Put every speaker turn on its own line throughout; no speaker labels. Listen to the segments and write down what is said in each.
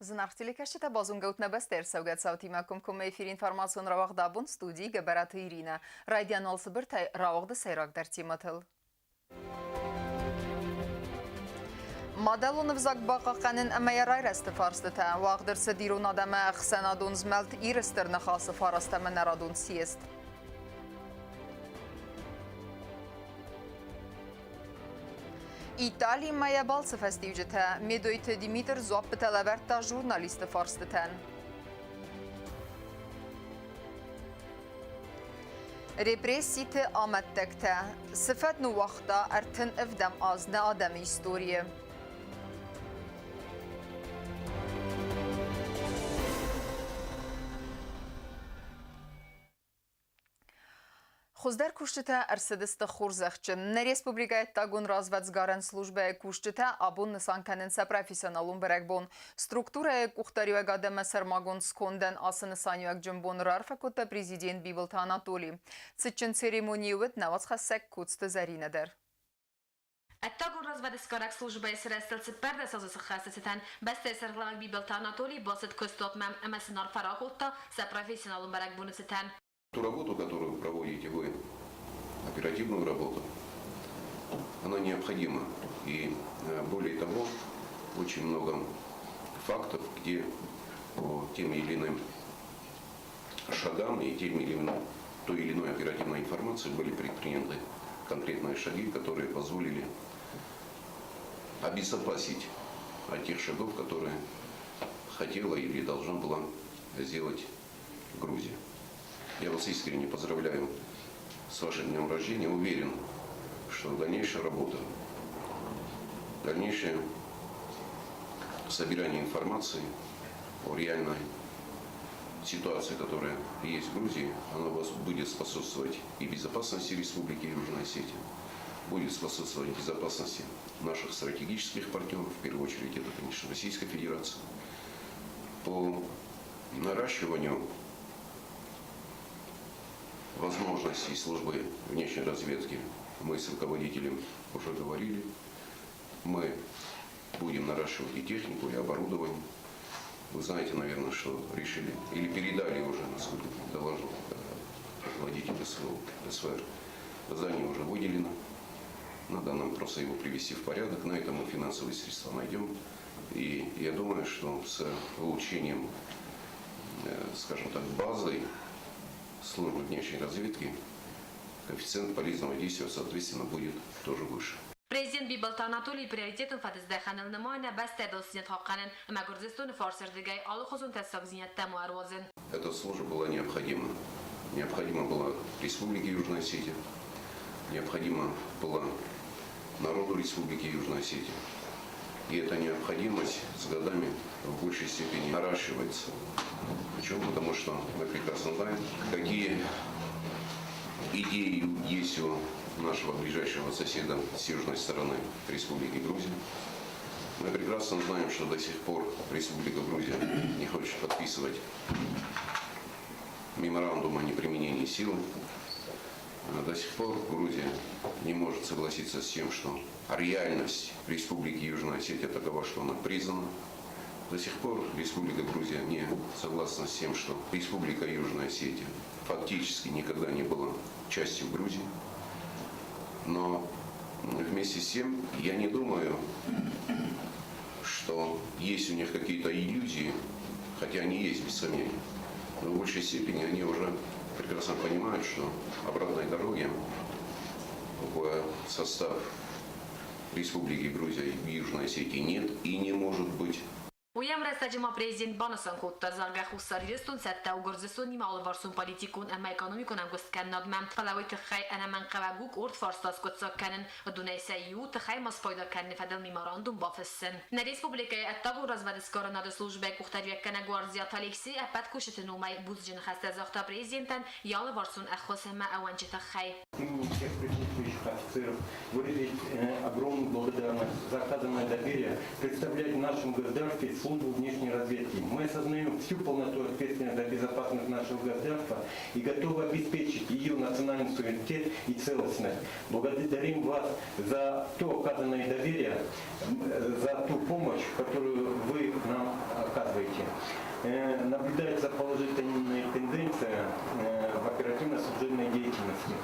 Зынаргъ телекӕсджытӕ, базонгӕ ут нӕ бӕстӕ ӕрцӕугӕ цаутимӕ комкоммӕ эфиры информацион рауагъд абон студийы Гӕбӕраты Иринӕ. Райдиан уал цыбыртӕй рауагъды сӕйрагдӕр темӕтыл. Мадӕлон ӕвзаг бахъахъхъӕнын ӕмӕ йӕ райрӕзты фарстытӕ уагъд ӕрцыд ирон адӕмы ӕхсӕнадон змӕлд Иры Стыр Ныхасы фараст ӕмӕ нӕрадон съезд. Италимӕ йӕ балцы фӕстиуджытӕ Медойты Димитр дзуаппытӕ лӕвӕрдта журналисты фарстытӕн. Репресситы амӕттӕгтӕ. Цы фӕд ныууагъта 37 аз нӕ адӕмы историйы? Хуыздӕр кусджытӕ ӕрцыдысты хорзӕхджын. Нӕ республикӕйы ӕддагон развӕдсгарӕн службӕйы кусджытӕ абон нысан кӕнынц сӕ профессионалон бӕрӕгбон. Структурӕйы къухдариуӕгад ӕмӕ сӕрмагонд скондӕн ацы нысаниуӕгджын бон раарфӕ кодта президент Бибылты Анатоли. Цытджын церемонийы уыд нӕ уацхӕссӕг Коцты Зӕринӕ дӕр.
Ӕддагон развӕдсгарӕг службӕйы сырӕзтыл 14 азы сыххӕсты цытӕн бӕстӕйы сӕргълӕууӕг Бибылты Анатолий бацыд куыстуатмӕ ӕмӕ сын арфӕ ракодта сӕ профессионалон бӕрӕгбоны цытӕн.
Ту работу, которую проводите вы, оперативную работу, она необходима. И более того, очень много фактов, где по тем или иным шагам и тем или иным, той или иной оперативной информации были предприняты конкретные шаги, которые позволили обезопасить от тех шагов, которые хотела или должна была сделать Грузия. Я вас искренне поздравляю с вашим днем рождения. Уверен, что дальнейшая работа, дальнейшее собирание информации о реальной ситуации, которая есть в Грузии, она будет способствовать и безопасности Республики Южная Осетия, будет способствовать безопасности наших стратегических партнеров, в первую очередь это, конечно, Российская Федерация, по наращиванию возможностей службы внешней разведки мы с руководителем уже говорили. Мы будем наращивать и технику, и оборудование. Вы знаете, наверное, что решили или передали уже, насколько доложил руководитель СВО, СВР. Здание уже выделено. Надо нам просто его привести в порядок. На этом мы финансовые средства найдем. И я думаю, что с улучшением, скажем так, базы службы внешней разведки коэффициент полезного действия, соответственно, будет тоже выше.
Президент Бибылты Анатолий приоритетон фӕдыздӕхӕныл нымайы нӕ бӕстӕ ӕдасдзинад хъахъхъӕнын ӕмӕ Гуырдзыстоны фарсӕрдыгӕй алыхуызон тӕссагдзинӕдтӕ ма ӕруадзын.
Эта служба была необходима. Необходима была Республике Южная Осетия, необходима была народу Республики Южная Осетия. И эта необходимость с годами в большей степени наращивается. Почему? Потому что мы прекрасно знаем, какие идеи есть у нашего ближайшего соседа с южной стороны Республики Грузия. Мы прекрасно знаем, что до сих пор Республика Грузия не хочет подписывать меморандум о неприменении силы. До сих пор Грузия не может согласиться с тем, что реальность Республики Южная Осетия такова, что она признана. До сих пор Республика Грузия не согласна с тем, что Республика Южная Осетия фактически никогда не была частью Грузии. Но вместе с тем я не думаю, что есть у них какие-то иллюзии, хотя они есть, без сомнения. Но в большей степени они уже прекрасно понимают, что обратной дороги в состав Республики Грузия и Южной Осетии нет и не может быть.
Уый ӕмрӕстӕджы ма президент банысан кодта, зӕгъгӕ, Хуссар Ирыстон цӕттӕ у Гуырдзыстонимӕ алыварсон политикон ӕмӕ экономикон ӕмгуысткӕнынадмӕ, фӕлӕ уый тыххӕй ӕнӕмӕнгхъӕуӕг у къорд фарста скъуыддзаг кӕнын, уыдонӕй сӕ иу тыхӕй ма спайда кӕныны фӕдыл меморандум бафыссын. Нӕ республикӕйы ӕддагон развӕдсгарынады службӕйы къухдариуӕггӕнӕг Уарзиаты Алексей ӕппӕт кусджыты номӕй бузныджы ныхӕстӕ загъта президентӕн йӕ алыварсон ӕххуыс ӕмӕ ӕууӕнчы тыххӕй.
Всех присутствующих офицеров выразить огромную благодарность за оказанное доверие представлять в нашем государстве службу внешней разведки. Мы осознаем всю полноту ответственности за безопасность нашего государства и готовы обеспечить ее национальный суверенитет и целостность. Благодарим вас за то оказанное доверие, за ту помощь, которую вы нам оказываете. Наблюдается положительная тенденция в оперативно-служебной деятельности.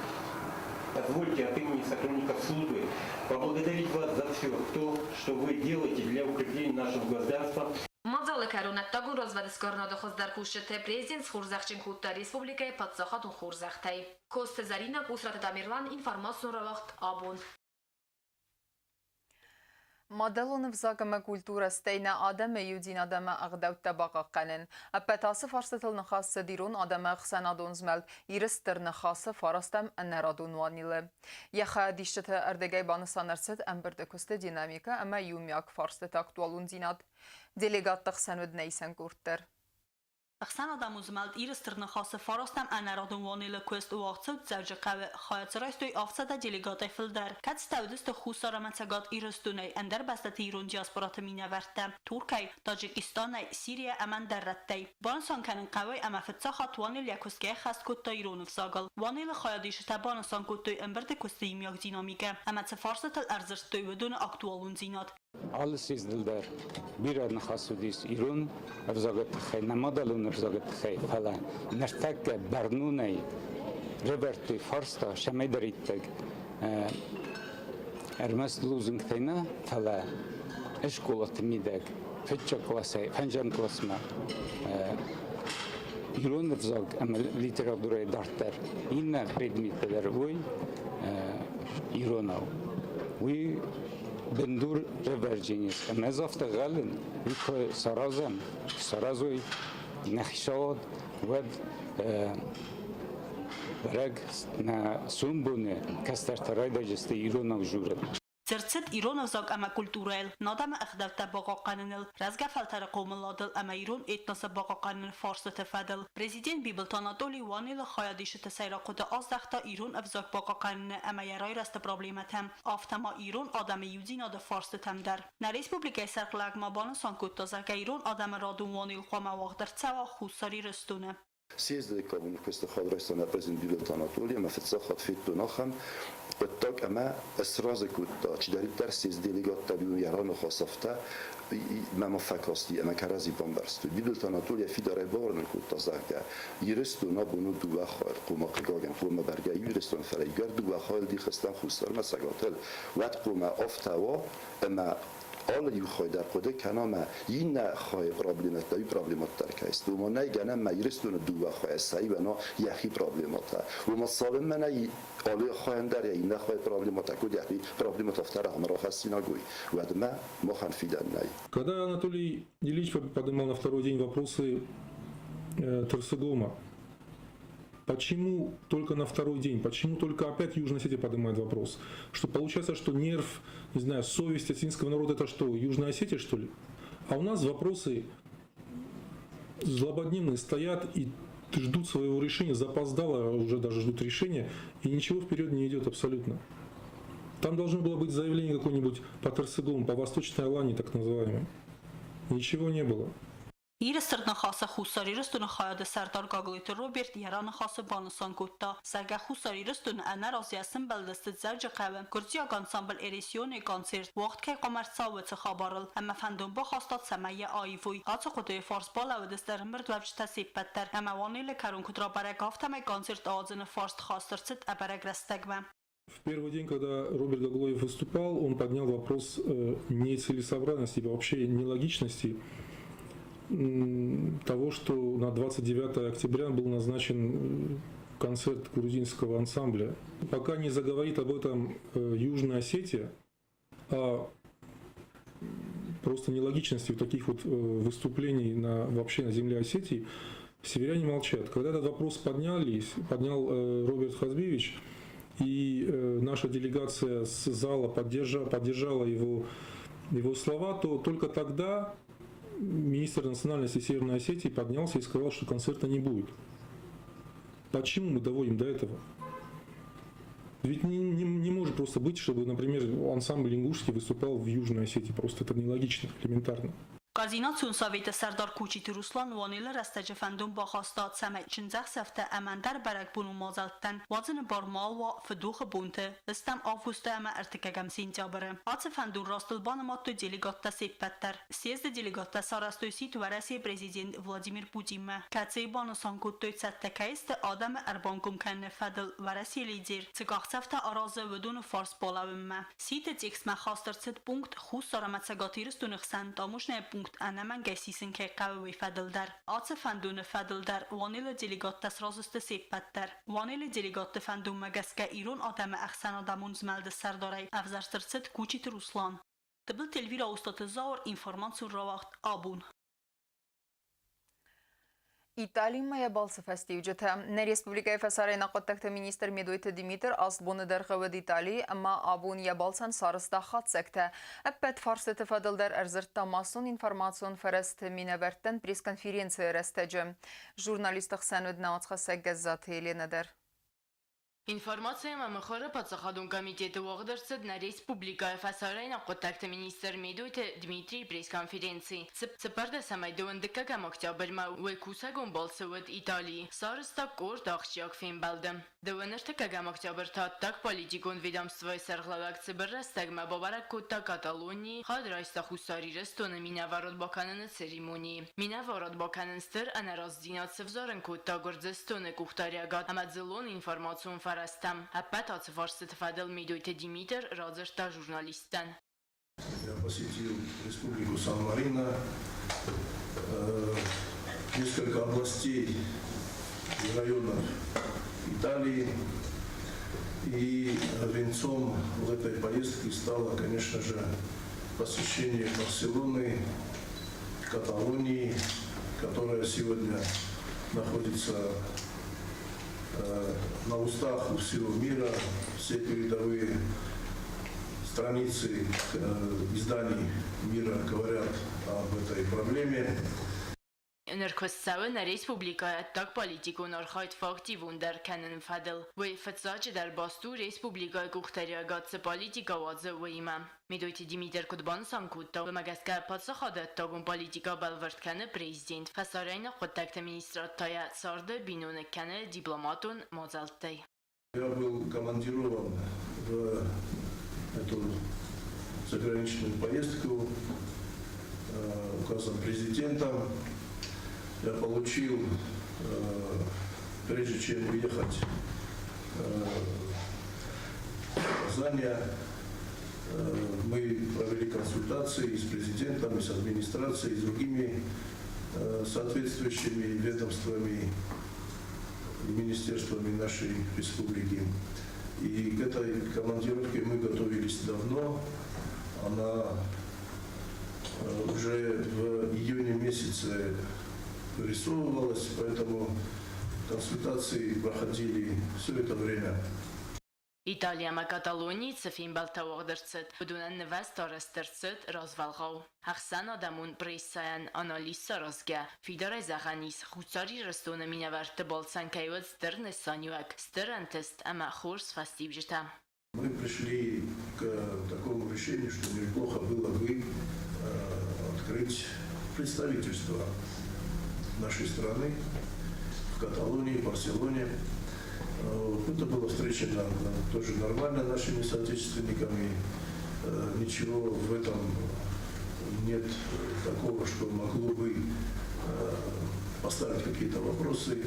Позвольте от имени сотрудников службы поблагодарить вас за все то, что вы делаете для укрепления нашего государства.
Мадзалы кӕрон ӕддагон развӕдсгарынады хуыздӕр кусджыты президент схорзӕхджын кодта республикӕйы паддзахадон хорзӕхтӕй. Коцты Зӕринӕ, Къусраты Тамерлан, информацион рауагъд Абон.
Мадӕлон ӕвзаг ӕмӕ культурӕ, стӕй нӕ адӕмы иудзинад ӕмӕ ӕгъдӕуттӕ бахъахъхъӕнын. Ӕппӕт ацы фарстытыл ныхас цыд ирон адӕмы ӕхсӕнадон змӕлд Иры Стыр Ныхасы фарастӕм ӕнӕрадон уанилы. Йӕ хайадисджыты ӕрдыгӕй банысан ӕрцыд ӕмбырды куысты динамикӕ ӕмӕ иумиаг фарстыты актуалондзинад. Делегатты хсӕн уыд нӕ исӕн къорд дӕр.
Ӕхсӕнадӕмон змӕлд Иры Стыр Ныхасы фарастӕм ӕнӕрадон уанелы куыст уагъд цӕуы Дзӕуджыхъӕуы. Хайад дзы райстой 700 делегатӕй фылдӕр. Кӕцытӕ уыдысты Хуссар ӕмӕ Цӕгат Ирыстонӕй, ӕндӕр бӕстӕты ирон диаспораты минӕвӕрттӕ, Туркӕй, Таджикистанӕй, Сирийӕ ӕмӕ ӕндӕр рӕттӕй. Банысан кӕнын хъӕуы, ӕмӕ фыццаг хатт Уанел йӕ куыст кӕй ӕххӕст кодта ирон ӕвзагыл. Уанелы хайадисджытӕ банысан кодтой ӕмбырды куысты иумиаг динамикӕ ӕмӕ цы фарстытыл ӕрдзырдтой, уыдоны актуалондзинад.
Алы съездыл дӕр бирӕ ныхас уыдис ирон ӕвзагы тыххӕй, нӕ мадӕлон ӕвзагы тыххӕй, фӕлӕ ныртӕккӕ бӕрнонӕй рӕвӕрдтой фарста, цӕмӕйдӕриддӕр ӕрмӕст лозунгтӕй нӕ, фӕлӕ скъолаты мидӕг фыццаг классӕй фӕндзӕм классмӕ ирон ӕвзаг ӕмӕ литературӕйы дарддӕр иннӕ предметтӕ дӕр уой иронау. Уый бындур рӕвӕрджын ис. Ӕмӕ ӕз афтӕ ӕнхъӕлын, уый куы саразӕм, куы саразой нӕ хицауад, уӕд бӕрӕг нӕ сомбоны кӕстӕртӕ райдайдзысты иронау дзурын.
Дзырд цыд ирон ӕвзаг ӕмӕ культурӕйыл, адӕмы ӕгъдӕуттӕ бахъахъхъӕныныл, рӕзгӕ фӕлтӕры хъомыладыл ӕмӕ ирон этносы бахъахъхъӕныны фарстыты фӕдыл. Президент Бибылты Анатоли Уанелы хайадисджыты сӕйраг хъуыды аздӕхта ирон ӕвзаг бахъахъхъӕныны ӕмӕ йӕ райрӕзты проблемӕтӕм, афтӕ ма ирон адӕмы иудзинады фарстытӕм дӕр. Нӕ республикӕйы сӕргълӕууӕг ма банысан кодта, зӕгъгӕ, ирон адӕмы радон Уанел хъуамӕ уагъд ӕрцӕуа Хуссар Ирыстоны.
Съезды кабины куысты хал райста нӕ президент Бибылты Анатоли ӕмӕ фыццаг хатт федтон ахӕм хъуыддаг ӕмӕ сразы кодта, чидӕриддӕр съезд делегаттӕ йӕ раныхас афтӕ мӕм фӕкасти ӕмӕ кӕрӕдзи бамбӕрстой. Бибылты Анатоли йӕ фидарӕй бауырнын кодта, зӕгъгӕ, Ирыстон абон у дыууӕ хайыл, хъуамӕ хъыгагӕн, хъуамӕ бӕргӕ Ирыстон, фӕлӕ иугӕр дыууӕ хайыл дих стӕм Хуссармӕ Цӕгатыл, уӕд хъуамӕ афтӕ уа, ӕмӕ алы иу хай дӕр хъуыды кӕна мӕ иннӕ хайы проблемӕтӕ, уый проблемӕтӕ дӕр кӕй сты. Уымӕн нӕй гӕнӕн мӕ Ирыстоны дыууӕ хайӕ сӕ иуӕн йӕхи проблемӕтӕ. Уымӕ цалынмӕ нӕй алы хайӕн дӕр йӕ иннӕ хайы проблемӕтӕ, куыд йӕхи проблемӕтӕ, афтӕ рӕгъмӕ рахӕссинаг уый, уӕдмӕ махӕн фидӕн нӕй.
Когда Анатолий Ильич поднимал на второй день вопросы Тырсыгома, почему только на второй день? Почему только опять Южная Осетия поднимает вопрос? Что получается, что нерв, не знаю, совесть осетинского народа это что, Южная Осетия, что ли? А у нас вопросы злободневные стоят и ждут своего решения, запоздало уже даже ждут решения, и ничего вперед не идет абсолютно. Там должно было быть заявление какое-нибудь по Тырсыгому, по Восточной Алании так называемой. Ничего не было.
Иры Стыр Ныхасы Хуссар Ирыстоны хайады сӕрдар Гаглойты Роберт йӕ раныхасы банысан кодта, зӕгъгӕ, Хуссар Ирыстоны ӕнӕразыйӕ сӕмбӕлдысты Дзӕуджыхъӕуы гуырдзиаг ансамбль Эресион-ы концерт уагъд кӕй хъуамӕ ӕрцӕуа уыцы хабарыл, ӕмӕ фӕндон бахаста, цӕмӕй йӕ аивой. Ацы хъуыдыйы фарс балӕууыдысты ӕрӕмбырдуӕвджытӕ се ппӕт дӕр, ӕмӕ Уанелы кӕрон куыд рабӕрӕг, афтӕмӕй концерт ауадзыны фарст хаст ӕрцыд ӕбӕрӕг рӕстӕгмӕ.
В первый день, когда Роберт Гаглоев выступал, он поднял вопрос нецелесообразности, вообще нелогичности того, что на 29 октября был назначен концерт грузинского ансамбля. Пока не заговорит об этом Южная Осетия, о просто нелогичности вот таких вот выступлений вообще на земле Осетии, северяне молчат. Когда этот вопрос поднял Роберт Хазбиевич, и наша делегация с зала поддержала его слова, то только тогда министр национальности Северной Осетии поднялся и сказал, что концерта не будет. Почему мы доводим до этого? Ведь не может просто быть, чтобы, например, ансамбль ингушский выступал в Южной Осетии. Просто это нелогично, элементарно.
Координацион советы сӕрдар Кучиты Руслан Уанелы рӕстӕджы фӕндон бахаста, цӕмӕй чындзӕхсӕвтӕ ӕмӕ ӕндӕр бӕрӕгбонон мадзӕлттӕн уадзыны бар ма уа фыдохы бонты, ӕстӕм августы ӕмӕ ӕртыккӕгӕм сентябры. Ацы фӕндон растыл банымадтой делегаттӕ се ппӕт дӕр. Съезды делегаттӕ сарӕзтой сидт Уӕрӕсейы президент Владимир Путинмӕ, кӕцыйы банысан кодтой, цӕттӕ кӕй сты адӕмы ӕрбангом кӕныны фӕдыл Уӕрӕсейы лидер цы къахдзӕфтӕ аразы, уыдоны фарс балӕууынмӕ. Сидты текстмӕ хаст ӕрцыд пункт Хуссар ӕмӕ Цӕгат Ирыстоны хсӕн таможнӕйы пункт ӕнӕмӕнгӕй сисын кӕй хъӕуы, уый фӕдыл дӕр. Ацы фӕндоны фӕдыл дӕр Уанелы делегаттӕ сразы сты се ппӕт дӕр. Уанелы делегатты фӕндонмӕ гӕсгӕ ирон адӕмы ӕхсӕнадӕмон змӕлды сӕрдарӕй ӕвзӕрст ӕрцыд Кучиты Руслан. Тыбылты Эльвира Остъаты Зауыр, информацион рауагъд «Абон».
Италимӕ йӕ балцы фӕстиуджытӕ. Нӕ республикӕйы фӕсарӕйнаг хъуыддӕгты министр Медойты Димитр ацы боны дӕргъы уыд Италийы ӕмӕ абон йӕ балцӕн сарӕзта хатдзӕгтӕ. Ӕппӕт фарстыты фӕдыл дӕр ӕрдзырдта массон информацион фӕрӕзты минӕвӕрттӕн пресс-конференцийы рӕстӕджы. Журналистты хсӕн уыд нӕ уацхӕссӕг Гӕззаты Еленӕ дӕр.
Информаци ӕмӕ мыхуыры паддзахадон комитеты уагъд ӕрцыд нӕ республикӕйы фӕсарӕйнаг хъуыддӕгты министр Медойты Дмитрийы пресс-конференци. Цыппӕрдӕсӕмӕй дыууындыккӕгӕм октябрьмӕ уый кусӕгон балцы уыд Италийы. Сарӕзта къорд ахсджиаг фембӕлды. Дыууын ӕртыккӕгӕм октябрь та ӕддагполитикон ведомствойы сӕргълӕууӕг цыбыр рӕстӕгмӕ бабӕрӕг кодта Каталонийы, хӕд райста Хуссар Ирыстоны минӕварад бакӕныны церемонийы. Минӕварад бакӕнын стыр ӕнӕраздзинад сывзарын кодта Гуырдзыстоны къухдариӕгад ӕмӕ дзыллон информацион фӕрӕзтӕм. Ӕппӕт ацы фарстыты фӕдыл Медойты Димитр радзырдта журналисттӕн.
Я посетил Республику Сан-Марино, несколько областей и районов Италии. И венцом в этой поездке стало, конечно же, посещение Барселоны, Каталонии, которая сегодня находится на устах у всего мира. Все передовые страницы изданий мира говорят об этой проблеме.
Ныр куыст цӕуы нӕ республикӕйы ӕддагполитикон архайд фӕактивондӕр кӕныны фӕдыл. Уый, фыццаджыдӕр, баст у республикӕйы къухдариуӕгад цы политикӕ уадзы, уыимӕ. Медойты Димитр куыд банысан кодта, уымӕ гӕсгӕ паддзахады ӕддагон политикӕ бӕлвырд кӕны президент, фӕсарӕйнаг хъуыддӕгты министрад та йӕ царды биноныг кӕны дипломатон мадзӕлттӕй.
Я был командирован в эту заграничную поездку указом президента. Я получил, прежде чем уехать, указания. Мы провели консультации и с президентом, и с администрацией, и с другими соответствующими ведомствами и министерствами нашей республики. И к этой командировке мы готовились давно. Она уже в июне месяце вырисовывалась, поэтому консультации проходили все это время.
Итали ӕмӕ Каталонийы цы фембӕлдтӕ уагъд ӕрцыд, уыдонӕн нывӕзт арӕзт ӕрцыд развӕлгъау. Ӕхсӕнадӕмон прессӕйӕн анализ саразгӕ, фидарӕй зӕгъӕн ис, Хуссар Ирыстоны минӕвӕртты балцӕн кӕй уыд стыр нысаниуӕг, стыр ӕнтыст ӕмӕ хорз фӕстиуджытӕ.
Мы пришли к такому решению, что неплохо было бы открыть представительство нашей страны в Каталонии, Барселоне. Это было встречено тоже нормально нашими соотечественниками. Ничего в этом нет такого, что могло бы поставить какие-то вопросы.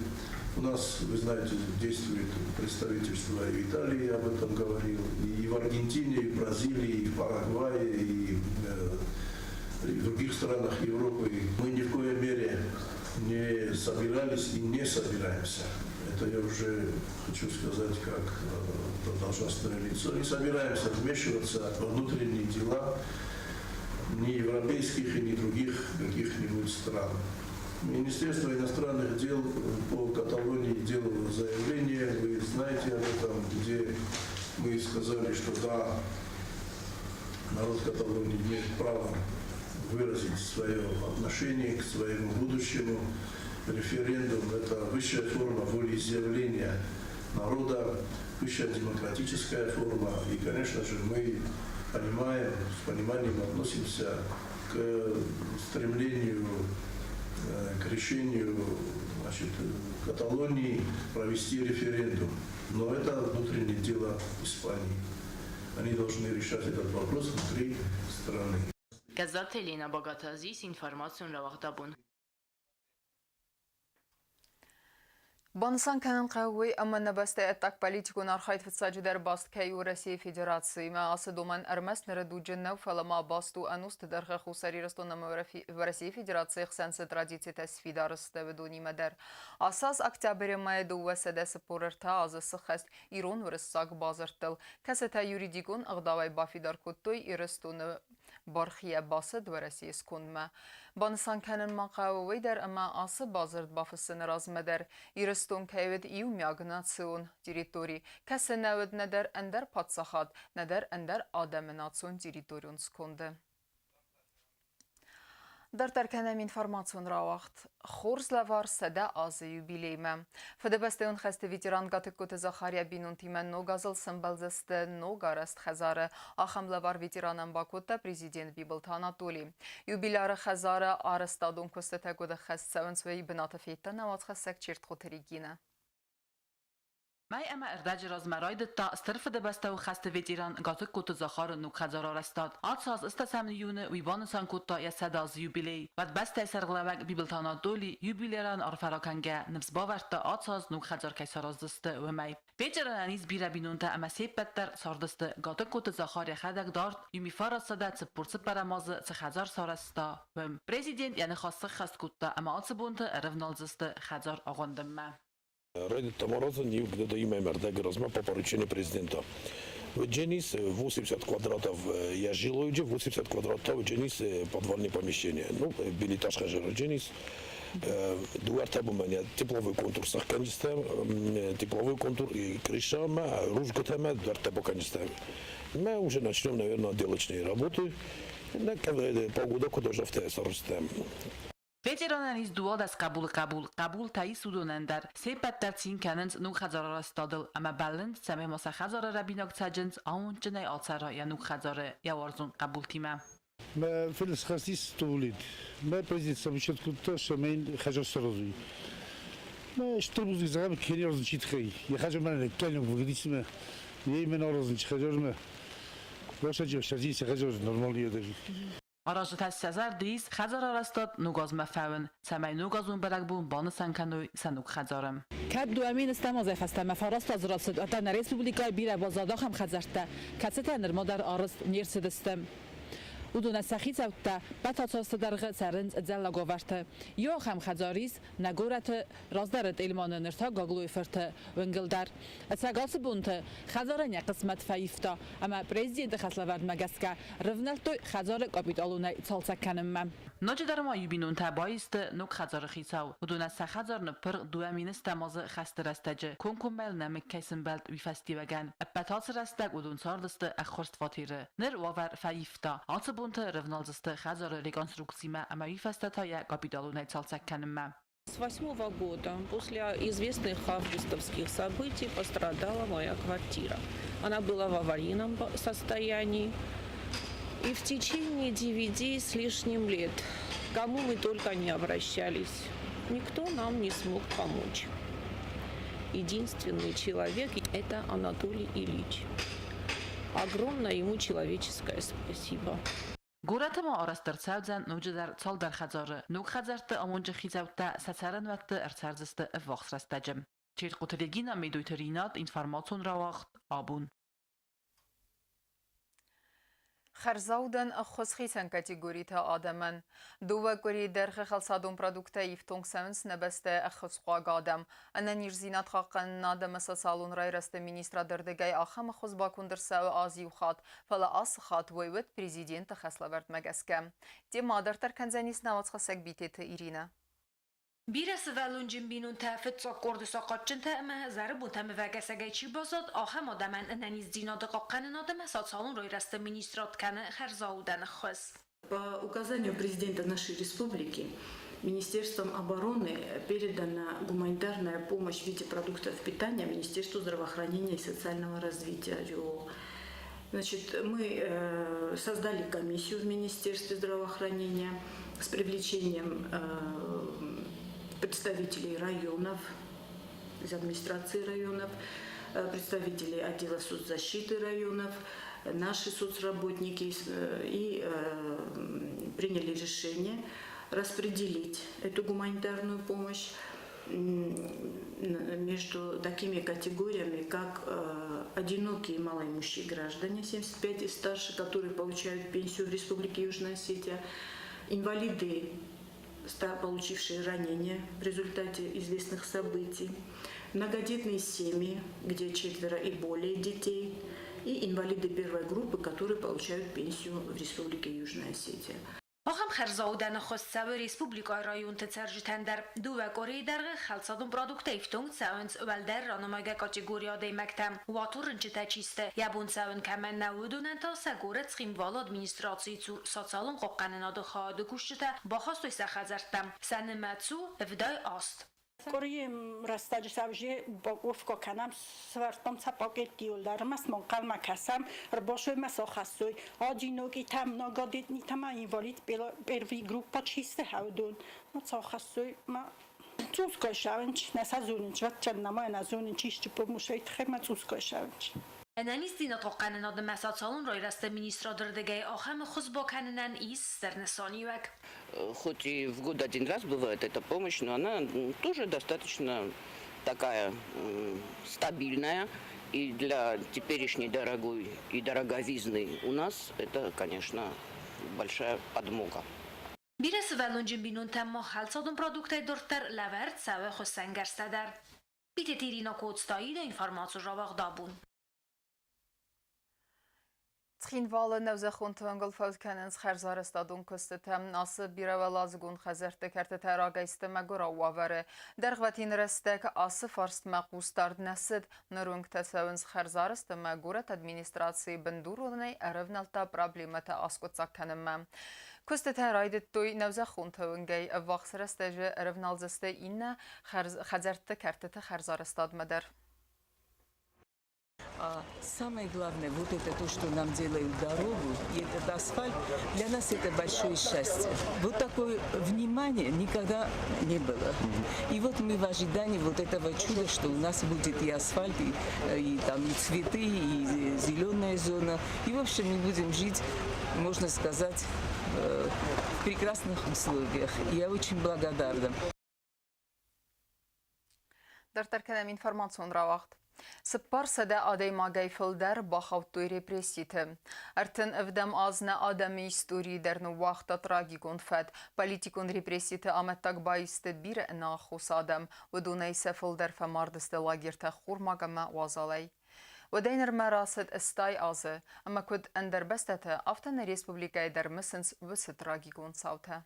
У нас, вы знаете, действует представительство и в Италии, я об этом говорил, и в Аргентине, и в Бразилии, и в Парагвае, и в других странах Европы. Мы ни в коей мере не собирались и не собираемся. Это я уже хочу сказать как должностное лицо. Не собираемся вмешиваться во внутренние дела ни европейских и ни других каких-нибудь стран. Министерство иностранных дел по Каталонии делало заявление, вы знаете об этом, где мы сказали, что да, народ Каталонии имеет право выразить свое отношение к своему будущему. Референдум – это высшая форма волеизъявления народа, высшая демократическая форма. И, конечно же, мы понимаем, с пониманием относимся к стремлению к решению, значит, Каталонии провести референдум. Но это внутреннее дело Испании. Они должны решать этот вопрос внутри страны.
Гӕззаты Еленӕ, Багаты Азиз, информацион рауагъд Абон.
Банысан кӕнын хъӕуы уый, ӕмӕ нӕ бӕстӕйы ӕддагполитикон архайд фыццаджыдӕр баст кӕй у Уӕрӕсейы Федерациимӕ. Ацы домӕн ӕрмӕст ныры дуджы нӕу, фӕлӕ ма баст у ӕнусты дӕргъы Хуссар Ирыстон ӕмӕ Уӕрӕсейы Федерацийы хсӕн цы традицитӕ сфидар сты, уыдонимӕ дӕр. Ацы аз октябры мӕйы 243 азы сыххӕст ирон-уырыссаг бадзырдтыл, кӕцытӕ юридикон ӕгъдауӕй бафидар кодтой Ирыстоны бархийӕ бацыд Уӕрӕсейы скондмӕ. Банысан кӕнын ма хъӕуы уый дӕр, ӕмӕ ацы бадзырд бафыссыны размӕ дӕр Ирыстон кӕй уыд иумиаг национ территори, кӕцы нӕ уыд нӕдӕр ӕндӕр паддзахад, нӕдӕр ӕндӕр адӕмы национ территорион сконды. Дарддӕр кӕнӕм информацион рауагъд. Хорз лӕвар 100 азы юбилеймӕ. Фыдыбӕстӕйон хӕсты ветеран Гатыгкоты Захария бинонтимӕ ног азыл сӕмбӕлдзысты ног арӕзт хӕдзары. Ахӕм лӕвар ветеранӕн бакодта президент Бибылты Анатолий. Юбиляры хӕдзары арӕзтадон куыстытӕ куыд ӕххӕст цӕуынц, уый бынаты федта нӕ уацхӕссӕг Чертхъоты Регинӕ.
Мӕй ӕмӕ ӕрдӕджы размӕ райдыдта Стыр Фыдыбӕстӕйы хӕсты ветеран Гатыгкоты Захары ног хӕдзарарӕзтад. Ацы аз ӕстӕсӕм июны уый банысан кодта йӕ 100 азы юбилей. Уӕд бӕстӕйы сӕргълӕууӕг Бибылты Анатоли юбилярӕн арфӕ ракӕнгӕ ныфс бавӕрдта, ацы аз ног хӕдзар кӕй сараздзысты, уымӕй. Ветеранӕн ис бирӕ бинонтӕ ӕмӕ се ппӕт дӕр цардысты. Гатыгкоты Захар йӕхӕдӕг дард 1944 азы цы хӕдзар сарӕзта, уым. Президент йӕ ныхас сыххӕст кодта ӕмӕ ацы бонты ӕрӕвналдзысты хӕдзар агъуындынмӕ.
Райдыдта аразын иу где-то имя ӕрдӕг размӕ по поручению президента. Уыдженис 80 квадратов я жилой, 80 квадратов уыдженис подвальное помещение. Ну, бельэтаж хӕдзар уыдженис. Дыууӕ бумӕн тепловой контур сӕхгӕнджытӕ, тепловой контур и крыша ма, рудзгуытӕ ма, дуӕрттӕ бакӕнджытӕ. Мы уже начнем, наверное, отделочные работы. Полгода куда уже в сарызтам.
Ветеранӕн ис 12 хъӕбулы хъӕбул, хъӕбултӕ ис уыдонӕн дӕр. Се ппӕт дӕр цин кӕнынц ног хӕдзарарӕзтадыл ӕмӕ бӕллынц, цӕмӕй ма сӕ хӕдзары рӕбинаг цӕджындз амондджынӕй ацӕра йӕ ног хӕдзары йӕ уарзон хъӕбултимӕ.
Мӕ фыд схӕстис стувлид. Мӕ президент сабычет кодта, цӕмӕй хӕдзар саразой. Мӕ стыр бузныг зӕгъӕм кенерзын чи тыххӕй. Йӕ хӕдзар мӕнӕ кӕнӕг выгодисмӕ. Йе мӕн аразын чи хӕдзармӕ. Рӕстӕджы сӕ хӕдзар нормалный даже.
Аразджытӕ сӕ зӕрды ис хӕдзарарӕзтад ног азмӕ фӕуын, цӕмӕй ногазон бӕрӕгбон банысан кӕной сӕ ног хӕдзары. Кӕд 2010 азӕй фӕстӕмӕ 9 азы рацыд, уӕд та нӕ республикӕйы бирӕ баззад ахӕм хӕдзӕрттӕ, кӕцытӕ нырма дӕр арӕзт не рцыдысты. Уыдонӕн сӕ хицӕуттӕ бӕтӕцосты дӕргъы цӕрынц ӕдзӕллаг уавӕрты. Иу ахӕм хӕдзар ис нӕ горӕты раздӕры Тъелманы, ныр та Гаглойы фырты уынгыл дӕр. Ӕцӕг ацы бонты хӕдзарӕн йӕ хъысмӕт фӕивта ӕмӕ президенты хӕслӕвӕрдмӕ гӕсгӕ рывнӕлдтой хӕдзары капиталонӕй цалцӕг кӕнынмӕ. Ноджыдӕр ма иу бинонтӕ баисты ног хӕдзары хицау. Уыдонӕн сӕ хӕдзар ныппырх 2010 азы хӕсты рӕстӕджы комкоммӕ нӕмыг кӕй сымбӕлд, уый фӕстиуӕгӕн. Ӕппӕт ацы рӕстӕг уыдон цардысты ӕххуырст фатеры. Ныр уавӕр фӕивта. Ацы бонты рывналдзысты хӕдзары реконструкцимӕ ӕмӕ уый фӕстӕ та йӕ капиталонӕй цалцӕг кӕнынмӕ.
С восьмого года, после известных августовских событий, пострадала моя квартира. Она была в аварийном состоянии. И в течение 9 с лишним лет, к кому мы только не обращались, никто нам не смог помочь. Единственный человек – это Анатолий Ильич. Огромное ему человеческое спасибо.
Горӕты ма арӕзт ӕрцӕудзӕн ноджыдӕр цалдӕр хӕдзары. Ног хӕдзӕртты амонджы хицӕуттӕ сӕ цӕрӕнуӕтты ӕрцӕрдзысты ӕввахс рӕстӕджы. Чертхъоты Регина, Медойты Ринат, информацион рауагъд Абон.
Хӕрзаудӕн ӕххуыс хицӕн категориты адӕмӕн. Дыууӕ къуырийы дӕргъы хӕлцадон продукттӕ ифтонг цӕуынц нӕ бӕстӕйы ӕххуысхъуаг адӕм. Ӕнӕниздзинад хъахъхъӕнынад ӕмӕ социалон райрӕзты министрады ӕрдыгӕй ахӕм ӕххуыс баконд ӕрцӕуы аз иу хатт, фӕлӕ ацы хатт уый уыд президенты хӕслӕвӕрдмӕ гӕсгӕ. Темӕ адарддӕр кӕндзӕнис нӕ уацхӕссӕг Битеты Иринӕ.
Бирӕсывӕллонджын бинонтӕ, фыццаг къорды сахъатджынтӕ ӕмӕ зӕры бонтӕм ӕвӕгӕсӕгӕй чи баззад, ахӕм адӕмӕн ӕнӕниздзинады хъахъхъӕнынад ӕмӕ социалон райрӕзты министрад кӕны хӕрзаудӕн ӕххуыс.
По указанию президента нашей республики Министерством обороны передана гуманитарная помощь в виде продуктов питания Министерству здравоохранения и социального развития РЮО. Значит, мы создали комиссию в Министерстве здравоохранения с привлечением представителей районов, из администрации районов, представителей отдела соцзащиты районов, наши соцработники и приняли решение распределить эту гуманитарную помощь между такими категориями, как одинокие малоимущие граждане 75 и старше, которые получают пенсию в Республике Южная Осетия, инвалиды, получившие ранения в результате известных событий, многодетные семьи, где четверо и более детей, и инвалиды первой группы, которые получают пенсию в Республике Южная Осетия.
Ахӕм хӕрзаудӕн ӕххуыс цӕуы республикӕйы районты цӕрджытӕн дӕр. Дыууӕ къуырийы дӕргъы хӕлцадон продукттӕ ифтонг цӕуынц уӕлдӕр ранымайгӕ категорийы адӕймӕгтӕм. Уатон рынчытӕ чи сты, йӕ бон цӕуын кӕмӕн нӕу, уыдонӕн та сӕ горӕт Цхинвалы администрацийы цур социалон хъахъхъӕнынады хайады кусджытӕ бахастой сӕ хӕдзӕрттӕм. Сӕ нымӕц у 78.
Къуырийы рӕстӕджы сӕвзӕр упаковкӕ кӕнӕм, сӕвӕрдтам сӕ пакеттыл дӕр ӕмӕ сын ӕнхъӕлмӕ кӕсӕм, ӕрбасой-ма сӕ хӕссой. Одинокитӕ, многодетнитӕ ма инвалид первый группа чи сты, уыдон ма сӕ хӕссой ма цъусгай ссӕуынц, нӕ сӕ зонынц, вӕццӕн нӕма нӕ зонынц, исты помощӕй тыххӕй ма цъусгай ссӕуынц.
Ӕнӕниздзинад хъахъхъӕнынады ӕмӕ социалон райрӕзты министрады рдыгӕй ахӕм ӕххуыс бакӕнынӕн ис стыр нысаниуӕг.
Хоть и в год один раз бывает эта помощь, но она тоже достаточно такая стабильная. И для теперешней дорогой и дороговизны у нас это, конечно, большая подмога.
Бирӕсывӕллонджын бинонтӕм ма хӕлцадон продукттӕй дарддӕр лӕвӕрд цӕуы хуыссӕнгӕрзтӕ дӕр. Битеты Ирина Коцтаида, информацион рауагъд абон.
Цхинвалы нӕузӕххонты уӕнгыл фӕуд кӕнынц хӕрзарӕзтадон куыстытӕ. Ацы бирӕуӕладзыгон хӕдзӕртты кӕртытӕ рагӕй сты мӕгуырау уавӕры. Дӕргъвӕтин рӕстӕг ацы фарстмӕ хъусдард нӕ цыд. Ныронг-тӕ цӕуынц хӕрзарӕзт ӕмӕ горӕт администрацийы бындуронӕй ӕрӕвнӕлдта проблемӕтӕ аскъуыддзаг кӕнынмӕ. Куыстытӕ райдыдтой нӕузӕххонты уынгӕй ӕввахс рӕстӕджы ӕрӕвналдзысты иннӕ хӕдзӕртты кӕртыты хӕрзарӕзтадмӕ дӕр.
А самое главное, вот это то, что нам делают дорогу и этот асфальт, для нас это большое счастье. Вот такое внимание никогда не было. И вот мы в ожидании вот этого чуда, что у нас будет и асфальт, и там и цветы, и зеленая зона. И в общем мы будем жить, можно сказать, в прекрасных условиях. И я очень благодарна.
Дарддӕр кӕнӕм информацион рауагъд. 400 адӕймагӕй фылдӕр бахаудтой репресситы. 37 аз нӕ адӕмы историйы дӕр ныууагъта трагикон фӕд. Политикон репресситы амӕттаг баисты бирӕ ӕнӕаххос адӕм. Уыдонӕй сӕ фылдӕр фӕмардысты лагертӕ ххормаг ӕмӕ уазалӕй. Уӕдӕй нырмӕ рацыд 80 азы, ӕмӕ куыд ӕндӕр бӕстӕты, афтӕ нӕ республикӕйы дӕр мысынц уыцы трагикон цаутӕ.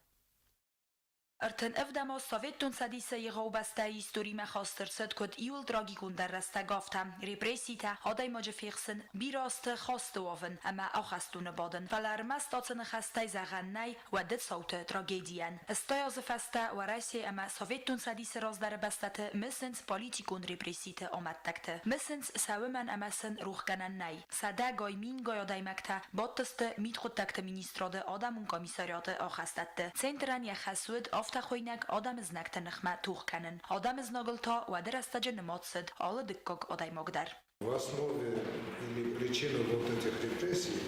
37 аз Советтон Цӕдисы егъау бӕстӕйы историмӕ хаст ӕрцыд куыд иууыл трагикондӕр рӕстӕг, афтӕ. Репресситӕ, адӕймаджы фехсын, бирӕ азты хӕсты уӕвын ӕмӕ ахӕстоны бадын. Фӕлӕ ӕрмӕст ацы ныхӕстӕй зӕгъӕн нӕй уӕды цауты трагедийӕн. 80 азы фӕстӕ Уӕрӕсе ӕмӕ Советтон Цӕдисы раздӕры бӕстӕты мысынц политикон репресситы амӕттӕгты. Мысынц сӕ уымӕн ӕмӕ сын рохгӕнӕн нӕй. Сӕдӕгай, мингай адӕймӕгтӕ бадтысты Мидхъуыддӕгты министрады адӕмон комиссариаты ахӕстӕтты. Центрӕн йӕ хӕс уыд афтӕхуыйнӕг адӕмы знӕгты ныхмӕ тох кӕнын. Адӕмы знагыл та уӕды рӕстӕджы нымад цыд алы дыккаг адӕймаг дӕр.
В основе или причина вот этих репрессий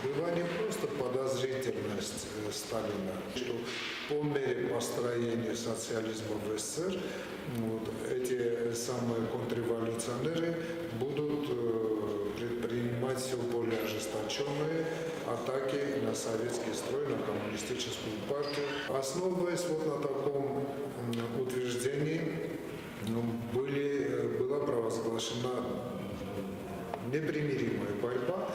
была не просто подозрительность Сталина, что по мере построения социализма в СССР вот, эти самые контрреволюционеры будут предпринимать все более ожесточенные атаки на советский строй, на коммунистическую партию. Основываясь вот на таком утверждении, ну, была провозглашена непримиримая борьба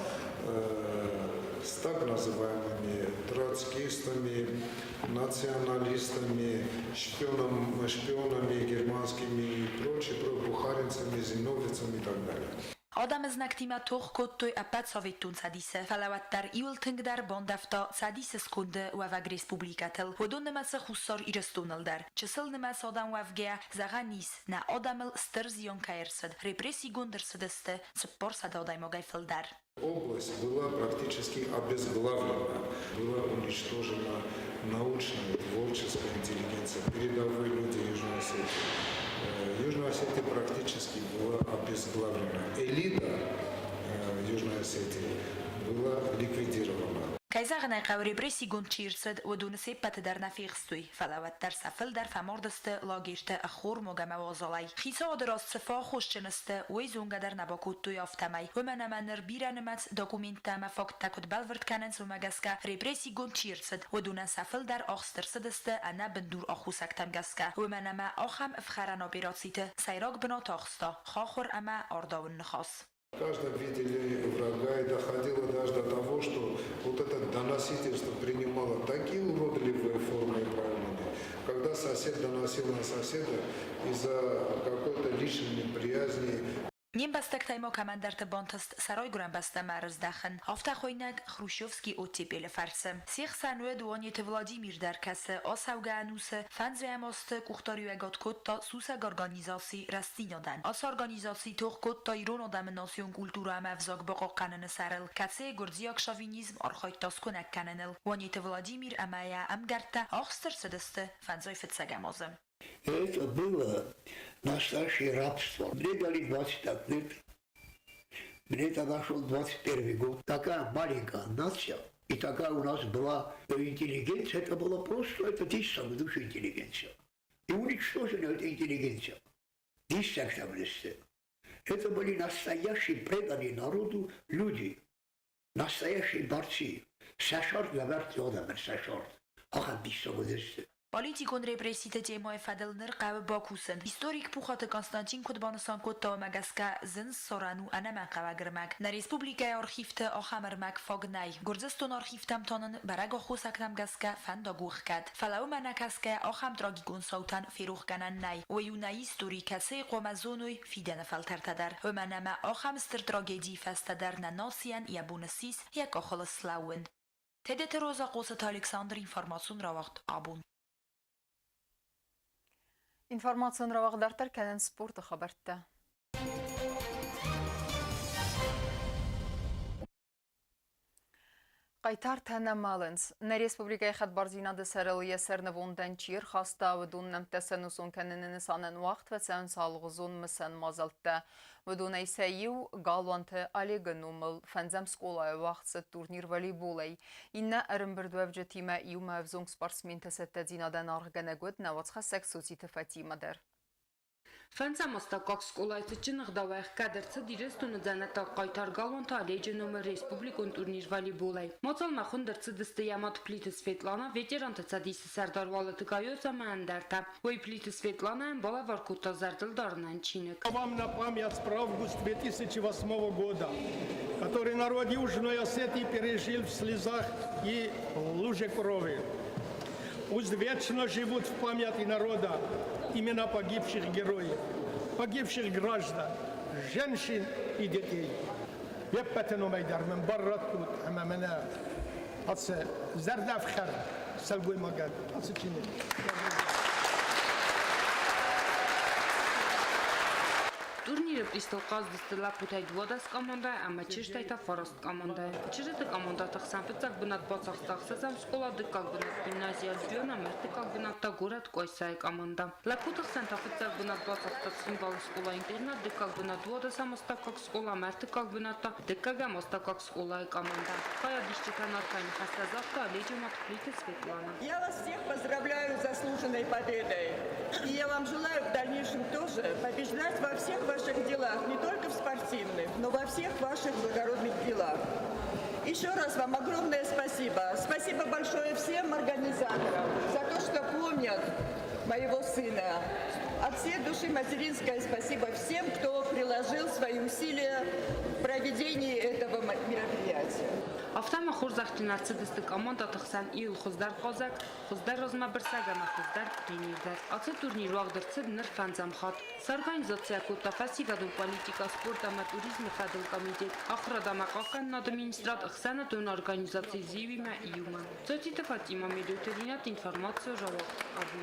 с так называемыми троцкистами, националистами, шпионами германскими и прочее, бухаринцами, зиновьевцами и так далее.
Адӕмы знӕгтимӕ тох кодтой ӕппӕт Советон Цӕдисы, фӕлӕ уӕддӕр иуыл тынгдӕр бандӕвта Цӕдисы сконды уӕвӕг республикӕтыл, уыдон нымӕцы Хуссар Ирыстоныл дӕр. Чысыл нымӕц адӕм уӕвгӕйӕ, зӕгъӕн ис, нӕ адӕмыл стыр зиан кӕй ӕрцыд, репрессигонд ӕрцыдысты 400 адӕймагӕй фылдӕр.
Область была практически обезглавлена, была уничтожена научная, творческая интеллигенция, передовые люди Южной Осетии. Южная Осетия практически была обезглавлена. Элита Южной Осетии была ликвидирована.
Кӕй зӕгъын ӕй хъӕуы, репрессигонд чи рцыд, уыдоны се ппӕты дӕр нӕ фехстой, фӕлӕ уӕддӕр сӕ фылдӕр фӕмард сты лагерьты ӕххормаг ӕмӕ уазалӕй. Хицауады раз цы фӕаххосджын сты, уый зонгӕ дӕр нӕ бакодтой афтӕмӕй. Уымӕн ӕмӕ ныр бирӕнымӕц документтӕ ӕмӕ факттӕ куыд бӕлвырд кӕнынц, уымӕ гӕсгӕ репрессигонд чи рцыд, уыдонӕн сӕ фылдӕр ахст ӕрцыдысты ӕнӕбындур аххосӕгтӕм гӕсгӕ, уымӕн ӕмӕ ахӕм ӕфхӕрӕн операциты сӕйраг бынат ахста хахуыр ӕмӕ ардауын ныхас.
В каждом видели врага и доходило даже до того, что вот это доносительство принимало такие уродливые формы и проявления, когда сосед доносил на соседа из-за какой-то личной неприязни.
Не мбӕстӕгтӕй ма кӕмӕндӕрты бантыст сӕ райгуырӕн бӕстӕмӕ ӕрыздӕхын, афтӕ хуыйнӕг Хрущевский оттепелы фӕрцы. Се хсӕн уыд Уанеты Владимир дӕр, кӕцы ацӕугӕ ӕнусы фӕндзӕм азты къухдариуӕгад кодта сусӕг организаци Рӕстдзинад-ӕн. Ацы организаци тох кодта ирон адӕмы национ культурӕ ӕмӕ ӕвзаг бахъахъхъӕныны сӕрыл, кӕцыйы гуырдзиаг шовинизм архайдта скуынӕг кӕныныл. Уанеты Владимир ӕмӕ йӕ ӕмгӕрттӕ ахст ӕрцыдысты фӕндзай фыццӕгӕм азы.
Это было настоящее рабство. Мне дали 25 лет. Мне тогда шел 21 год. Такая маленькая нация, и такая у нас была интеллигенция, это было просто, это в душе интеллигенция. И уничтожена эта интеллигенция. Это были настоящие преданные народу люди, настоящие борцы. Сӕ цард лӕвӕрдтой адӕмӕн сӕ цард. Ахӕм диссаг уыдысты.
Политикон репресситы темӕйы фӕдыл ныр хъӕуы бакусын. Историк Пухаты Константин куыд банысан кодта, уымӕ гӕсгӕ зын ссарӕн у ӕнӕмӕнгхъӕуӕг ӕрмӕг. Нӕ республикӕйы архивты ахӕм ӕрмӕг фаг нӕй. Гуырдзыстоны архивтӕм та нын бӕрӕг аххосӕгтӕм гӕсгӕ фӕндаг у ӕхгӕд. Фӕлӕ уымӕ нӕ кӕсгӕйӕ ахӕм трагикон цаутӕн ферохгӕнӕн нӕй. Уый у нӕ истори, кӕцыйы хъуамӕ зоной фидӕны фӕлтӕртӕ дӕр. Уымӕн ӕмӕ ахӕм стыр трагедийы фӕстӕ дӕр нӕ нацийӕн йӕ бон ссис йӕ къахыл слӕууын. Тедеты Роза, Хъоцыты Александр, информацион рауагъд абон.
Информацион рауагъд дарддӕр кӕнынц спорты хабӕрттӕ. Хъайтартӕ нӕ мӕлынц. Нӕ республикӕйы хӕдбардзинады сӕрыл йӕ сӕрнывондӕн чи ӕрхаста, уыдон нӕмттӕ сӕнусон кӕныны нысанӕн уагъд фӕцӕуынц алыгъуызон мысӕн мадзӕлттӕ. Уыдонӕй сӕ иу Галуанты Олегы номыл фӕндзӕм скъолайы уагъд цыд турнир волейболӕй. Иннӕ ӕрӕмбырдуӕвджытимӕ иумӕ ӕвзонг спортсменты цӕттӕдзинадӕн аргъгӕнӕг уыд нӕ уацхӕссӕг Цоциты Фатимӕ дӕр.
Фӕндзӕм астӕуккаг скъолайы цытджын ӕгъдауӕй ӕхгӕд ӕрцыд Ирыстоны дзӕнӕттаг хъайтар Галуанты Оледжы номыр республикон турнир волейболӕй. Мадзалмӕ хуынд ӕрцыдысты йӕ мад Плиты Светлана, ветеранты цӕдисы сӕрдар Уалыты Гайоз ӕмӕ ӕндӕртӕ. Уый Плиты Светланайӕн балӕвар кодта зӕрдылдарынӕн чиныг.
Вам на память про август 2008 года, который народ Южной Осетии пережил в слезах и луже крови. Пусть вечно живут в памяти народа имена погибших героев, погибших граждан, женщин и детей. Йе ппӕты номӕй дӕр мын бар раттут ӕмӕ мӕнӕ ацы зӕрдӕфхӕрд сылгоймагӕн ацы чиныг.
Турниры призтыл хъазыдысты лӕппутӕй 12 командӕйы ӕмӕ чызджытӕй та фараст командӕйы. Чызджыты командӕты хсӕн фыццаг бынат бацахста ӕхсӕзӕм скъола, дыккаг бынат гимнази Альбион ӕмӕ ӕртыккаг бынат та горӕт Къуайсайы командӕ. Лӕппуты хсӕн та фыццаг бынат бацахста Цхинвалы скъола-интернат, дыккаг бынат дуадӕсӕм астӕуккаг скъола ӕмӕ ӕртыккаг бынат та дыккӕгӕм астӕуккаг скъолайы командӕ. Хайадисджытӕн арфӕйы ныхӕстӕ загъта Оледжы мад Плиты Светлана.
Я вас всех поздравляю с заслуженной победой. И я вам желаю в дальнейшем тоже побеждать во всех ваших делах, не только в спортивных, но во всех ваших благородных делах. Еще раз вам огромное спасибо. Спасибо большое всем организаторам за то, что помнят моего сына. От всей души материнское спасибо всем, кто приложил свои усилия в проведении этого мероприятия.
Афтӕ ма хорзӕхджын ӕрцыдысты командӕты хсӕн иууыл хуыздӕр хъазӕг, хуыздӕр размӕбырсӕг ӕмӕ хуыздӕр тренер дӕр. Ацы турнир уагъд ӕрцыд ныр фӕндзӕм хатт. Сорганизаци кодта фӕсивӕдон политикӕ, спорт ӕмӕ туризмы фӕдыл комитет, ахуырад ӕмӕ хъахъхъӕнынады министрад, ӕхсӕнадон организаци ЗИУ-имӕ иумӕ. Цоциты Фатимӕ, Медойты Ринат, информацийӕ жауап абон.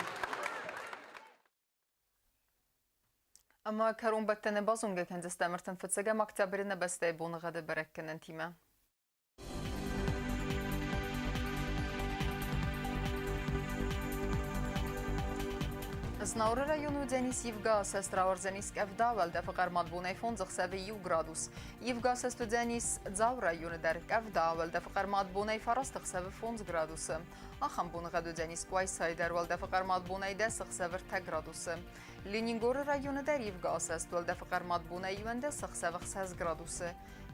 Ӕмӕ кӕронбӕттӕны базонгӕ кӕндзыстӕм 35 октябры нӕ бӕстӕйы боныгъӕды бӕрӕггӕнӕнтимӕ. Знауыры районы уыдзӕнис ивгӕ асӕст, рауардзӕнис къӕвда, уӕлдӕфы хъӕрмад бонӕй фондз ӕхсӕвы иу градус. Ивгӕ асӕст уыдзӕнис Дзауы районы дӕр къӕвда, уӕлдӕфы хъӕрмад бонӕй фараст ӕхсӕвы фондз градусы. Ахӕм боныгъӕд уыдзӕнис Къуайсайы дӕр уӕлдӕфы хъӕрмад бонӕй дӕс ӕхсӕвы ӕртӕ градусы. Ленингоры районы дӕр ивгӕ асӕст, уӕлдӕфы хъӕрмад бонӕй иуӕндӕс ӕхсӕвы ӕхсӕз градусы.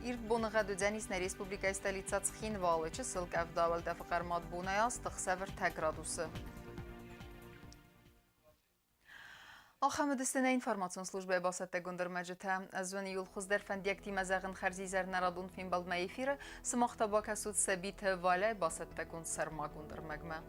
Ирд боныгъӕд уыдзӕнис нӕ республикӕйы столицӕ Цхинвалы, чысыл къӕвда уӕлдӕфы хъӕрмад бонӕй аст ӕхсӕв ӕртӕ градусы. Ахӕм уыдысты нӕ информацион службӕйы бацӕттӕгонд ӕрмӕджытӕ. Ӕз уын иууыл хуыздӕр фӕндиӕгтимӕ зӕгъын хӕрзизӕр нӕ радон фембӕлдмӕ эфиры. Сымах та бакӕсут Сабиты Валяйы бацӕттӕгонд сӕрмагонд ӕрмӕгмӕ.